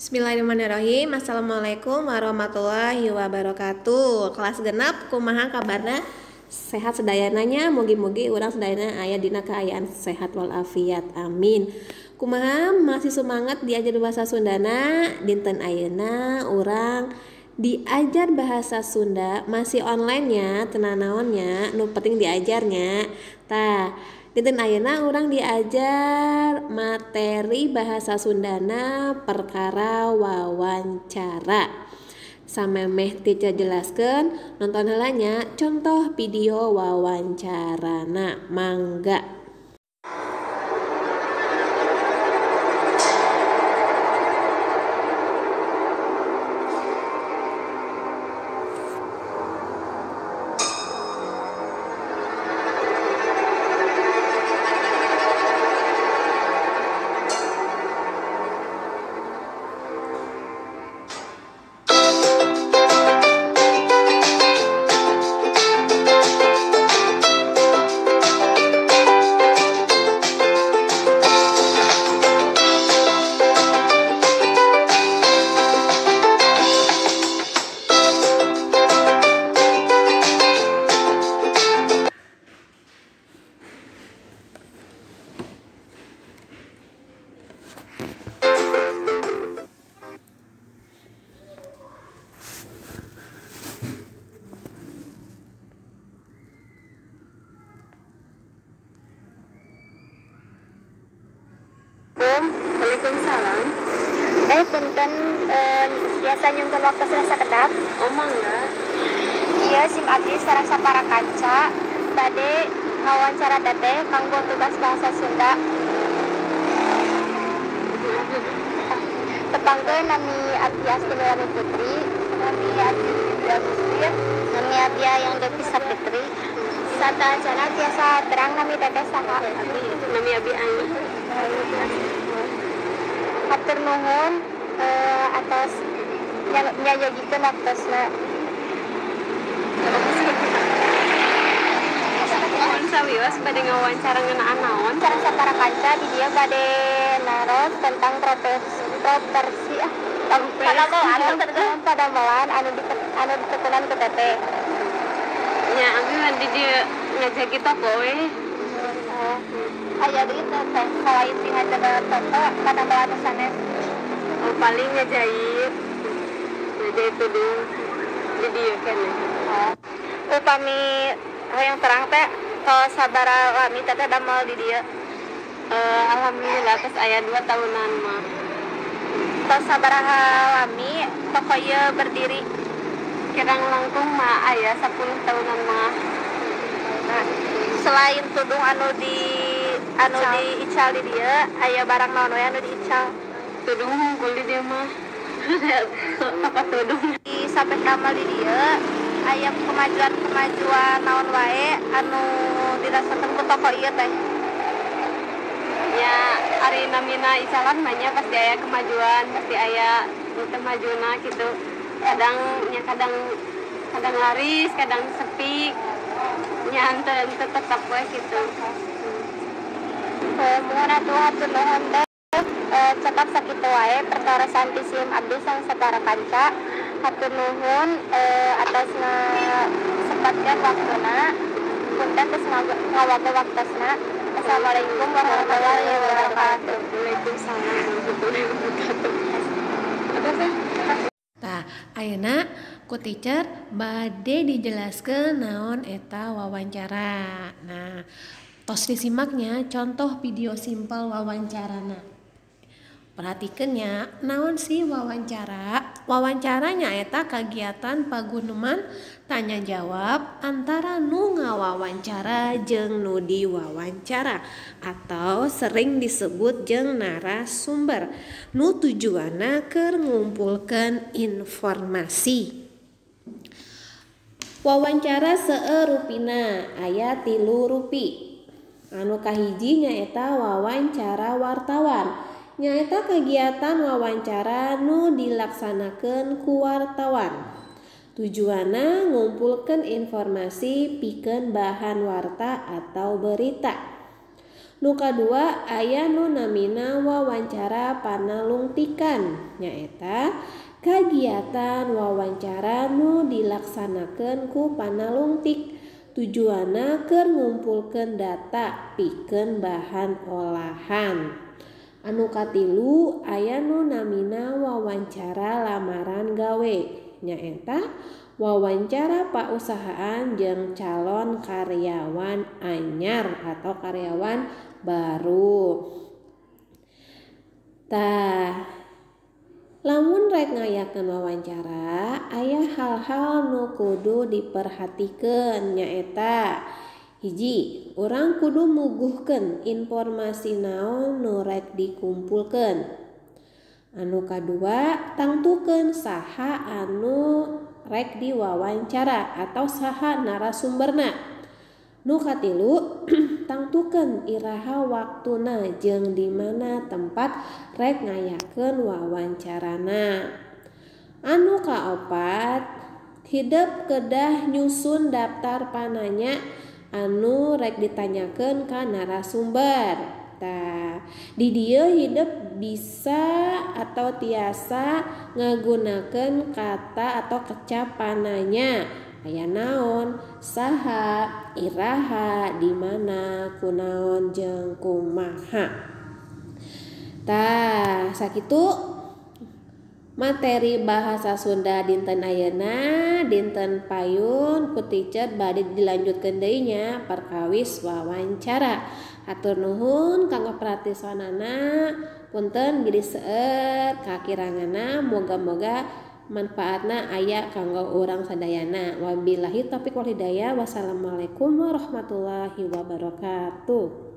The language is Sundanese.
Bismillahirrahmanirrahim. Assalamualaikum warahmatullahi wabarakatuh. Kelas genap, kumaha kabarna? Sehat sedayana nya? Mugi-mugi urang sedayana aya dina kaayaan sehat walafiat. Amin. Kumaha, masih semangat diajar bahasa Sundana? Dinten ayeuna urang diajar bahasa Sunda, masih online nya, teu nanaon nya, nu penting diajarnya. Tah, dinten ayeuna urang diajar materi bahasa Sundana perkara wawancara. Samemeh teacher jelaskeun, nonton heula nya contoh video wawancarana, mangga. Waalaikumsalam. Punten, biasa nyungkeun waktu sakedap. Oh, mangga. Iya, sim abdi sareng sapara kanca bade ngawancara teteh kanggo tugas bahasa Sunda. Tepangkeun, nami abdi Asti Melani Putri, nami abdi Dewi Agustin, nami abdi Ayang Devi Sapitri. Sateuacanna tiasa terang nami teteh saha? Nami abdi Ani. Hatur nuhun atas nyayogikeun waktosna. Mohon sawios, bade ngawancara ngeunaan naon? Sareng sapara kanca di dieu bade naros tentang propersi padamelan anu ditekunan ku teteh. Nya, abdi mah di dieu ngajagi toko we. Oh. Aya deui teh salain ti ngajaga toko padamelan nu sanes? Oh, paling ngajahit. Ngajahit tudung di dieu keneh. Oh. Upami hoyong terang teh tos sabaraha lami teteh damel di dieu? Alhamdulillah tos aya 2 tahunan mah. Tos sabaraha lami toko ieu berdiri? Kirang langkung mah aya 10 tahunan mah. Nah, selain tudung anu diical di dieu, aya barang naon we anu diical? Tudung hungkul di dieu mah. Toko tudung. Di sampai damel di dieu aya kemajuan-kemajuan naon wae anu dirasakeun ku toko ieu teh? Ya, ari namina icalan mah nya pasti aya kemajuan, pasti aya teu majuna kitu. Kadang nya kadang laris, kadang sepi. Nya henteu tetep we kitu. Muhun atuh, hatur nuhun teh. Cekap sakitu wae pertarosan ti sim abdi sareng sapara kanca. Hatur nuhun atas ngasempatkeun waktuna. Punten tos ngawaga waktosna. Assalamualaikum warahmatullahi wabarakatuh. Waalaikumsalam warahmatullahi wabarakatuh. Tah, ayeuna ku teacher bade dijelaskeun naon eta wawancara. Nah, tos disimaknya contoh video simpel wawancarana. Perhatikan ya, naon sih wawancara? Wawancara nyaeta kagiatan paguneman tanya jawab antara nu ngawawancara jeung nu diwawancara atau sering disebut jeung narasumber. Nu tujuanna keur ngumpulkeun informasi. Wawancara seueur rupina, aya 3 rupi. Anu kahiji nyaeta wawancara wartawan. Nyaeta kegiatan wawancara nu dilaksanakeun ku wartawan. Tujuanna ngumpulkeun informasi pikeun bahan warta atau berita. Nu kadua aya nu namina wawancara panalungtikan, nyaeta kagiatan wawancara nu dilaksanakeun ku panalungtik tujuanna keur ngumpulkeun data pikeun bahan olahan. Anu katilu aya nu namina wawancara lamaran gawe, nyaeta wawancara pausahaan jeung calon karyawan anyar atau karyawan baru. Tah, lamun rek ngayakeun wawancara aya hal-hal nu kudu diperhatikeun, nyaeta hiji, urang kudu muguhkeun informasi naon nu rek dikumpulkeun. Anu kadua, tangtukeun saha anu rek diwawancara atau saha narasumberna. Nu katilu, tangtukeun iraha waktuna jeung di mana tempat rek ngayakeun wawancarana. Anu kaopat, hidep kedah nyusun daftar pananya anu rek ditanyakeun ka narasumber. Tah, di dieu hidep bisa atau tiasa ngagunakeun kata atau kecap pananya. Aya naon, saha, iraha, di mana, kunaon jeung kumaha. Tah, sakitu materi bahasa Sunda dinten ayeuna, dinten payun ku teacher bade dilanjutkeun deui nya perkawis wawancara. Hatur nuhun kanggo perhatisonana, punten bilih seueur kakiranganna, moga-moga manfaatna aya kanggo urang sadayana. Wabillahi taufiq wal hidayah. Wassalamualaikum warahmatullahi wabarakatuh.